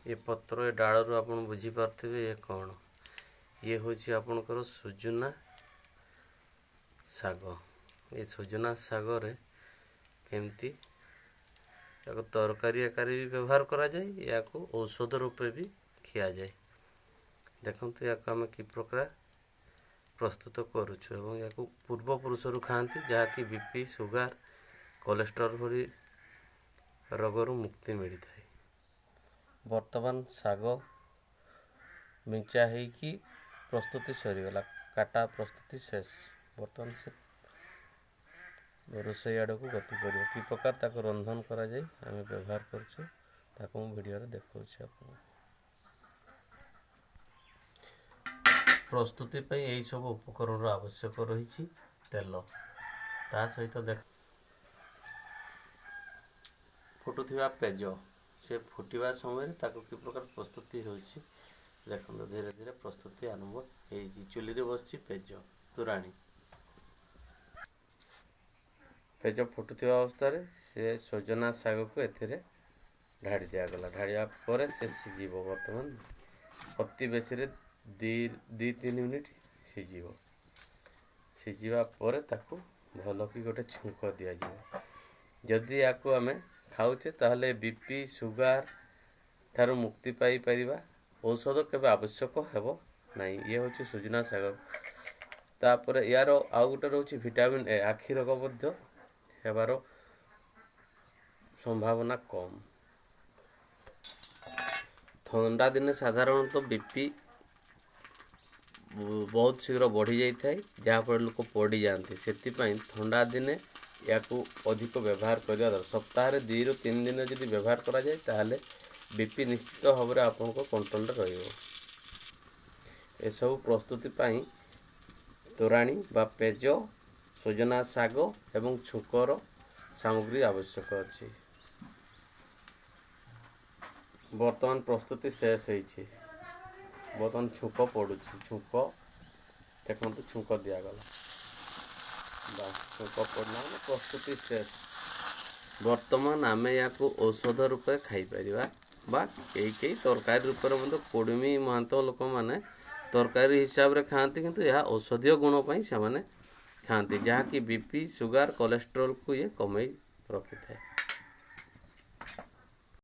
ଏ ପତ୍ର, ଏ ଡାଳରୁ ଆପଣ ବୁଝିପାରୁଥିବେ ଇଏ କ'ଣ। ଇଏ ହେଉଛି ଆପଣଙ୍କର ସୁଜୁନା ଶାଗ। ଏ ସୁଜୁନା ଶାଗରେ କେମିତି ଏହାକୁ ତରକାରୀ ଆକାରରେ ବି ବ୍ୟବହାର କରାଯାଏ, ଏହାକୁ ଔଷଧ ରୂପେ ବି ଖିଆଯାଏ। ଦେଖନ୍ତୁ, ଏହାକୁ ଆମେ କି ପ୍ରକାର ପ୍ରସ୍ତୁତ କରୁଛୁ ଏବଂ ଏହାକୁ ପୂର୍ବପୁରୁଷରୁ ଖାଆନ୍ତି, ଯାହାକି ବି ପି, ସୁଗାର, କୋଲେଷ୍ଟ୍ରଲ୍ ଭଳି ରୋଗରୁ ମୁକ୍ତି ମିଳିଥାଏ। ବର୍ତ୍ତମାନ ଶାଗ ବିଞ୍ଚା ହେଇକି ପ୍ରସ୍ତୁତି ସରିଗଲା, କାଟା ପ୍ରସ୍ତୁତି ଶେଷ। ବର୍ତ୍ତମାନ ସେ ରୋଷେଇ ଆଡ଼କୁ ଗତି କରିବ। କି ପ୍ରକାର ତାକୁ ରନ୍ଧନ କରାଯାଇ ଆମେ ବ୍ୟବହାର କରୁଛୁ, ତାକୁ ମୁଁ ଭିଡ଼ିଓରେ ଦେଖାଉଛି ଆପଣଙ୍କୁ। ପ୍ରସ୍ତୁତି ପାଇଁ ଏହିସବୁ ଉପକରଣର ଆବଶ୍ୟକ ରହିଛି। ତେଲ, ତା ସହିତ ଦେଖ ଫୁଟୁଥିବା ପେଜ। ସେ ଫୁଟିବା ସମୟରେ ତାକୁ କି ପ୍ରକାର ପ୍ରସ୍ତୁତି ହେଉଛି ଦେଖନ୍ତୁ। ଧୀରେ ଧୀରେ ପ୍ରସ୍ତୁତି ଆରମ୍ଭ ହେଇଛି। ଚୁଲିରେ ବସିଛି ପେଜ, ତୋରାଣୀ। ପେଜ ଫୁଟୁଥିବା ଅବସ୍ଥାରେ ସେ ସଜନା ଶାଗକୁ ଏଥିରେ ଢାଳି ଦିଆଗଲା। ଢାଳିବା ପରେ ସେ ସିଝିବ। ବର୍ତ୍ତମାନ ଅତି ବେଶୀରେ 2 3 ମିନିଟ୍ ସିଝିବ। ସିଝିବା ପରେ ତାକୁ ଭଲକି ଗୋଟେ ଛୁଙ୍କ ଦିଆଯିବ। ଯଦି ୟାକୁ ଆମେ ଖାଉଛେ, ତାହେଲେ ବି ପି, ସୁଗାର ଠାରୁ ମୁକ୍ତି ପାଇପାରିବା। ଔଷଧ କେବେ ଆବଶ୍ୟକ ହେବ ନାହିଁ। ଇଏ ହେଉଛି ସୁଜନା ଶାଗ। ତାପରେ ୟାର ଆଉ ଗୋଟେ ରହୁଛି ଭିଟାମିନ୍ ଏ, ଆଖି ରୋଗ ମଧ୍ୟ ହେବାର ସମ୍ଭାବନା କମ୍। ଥଣ୍ଡା ଦିନେ ସାଧାରଣତଃ ବି ପି ବହୁତ ଶୀଘ୍ର ବଢ଼ିଯାଇଥାଏ, ଯାହାଫଳରେ ଲୋକ ପଡ଼ିଯାଆନ୍ତି। ସେଥିପାଇଁ ଥଣ୍ଡା ଦିନେ ଏହାକୁ ଅଧିକ ବ୍ୟବହାର କରିବା ଦରକାର। ସପ୍ତାହରେ 2ରୁ 3 ଦିନ ଯଦି ବ୍ୟବହାର କରାଯାଏ, ତାହେଲେ ବି ପି ନିଶ୍ଚିତ ଭାବରେ ଆପଣଙ୍କ କଣ୍ଟ୍ରୋଲରେ ରହିବ। ଏସବୁ ପ୍ରସ୍ତୁତି ପାଇଁ ତୋରାଣୀ ବା ପେଜ, ସଜନା ଶାଗ ଏବଂ ଛୁଙ୍କର ସାମଗ୍ରୀ ଆବଶ୍ୟକ ଅଛି। ବର୍ତ୍ତମାନ ପ୍ରସ୍ତୁତି ଶେଷ ହେଇଛି। ବର୍ତ୍ତମାନ ଛୁଙ୍କ ପଡ଼ୁଛି। ଛୁଙ୍କ ଦେଖନ୍ତୁ, ଛୁଙ୍କ ଦିଆଗଲା। ବାସ୍, ଛୁଙ୍କ ପଡ଼ିଲା ମାନେ ପ୍ରସ୍ତୁତି ଶେଷ। ବର୍ତ୍ତମାନ ଆମେ ୟାକୁ ଔଷଧ ରୂପେ ଖାଇପାରିବା ବା କେହି କେହି ତରକାରୀ ରୂପରେ ମଧ୍ୟ, କୁଡ଼ୁମୀ, ମହାନ୍ତ ଲୋକମାନେ ତରକାରୀ ହିସାବରେ ଖାଆନ୍ତି, କିନ୍ତୁ ଏହା ଔଷଧୀୟ ଗୁଣ ପାଇଁ ସେମାନେ ଖାଆନ୍ତି, ଯାହାକି ବି ପି, ସୁଗାର, କୋଲେଷ୍ଟ୍ରଲକୁ ଇଏ କମେଇ ରଖିଥାଏ।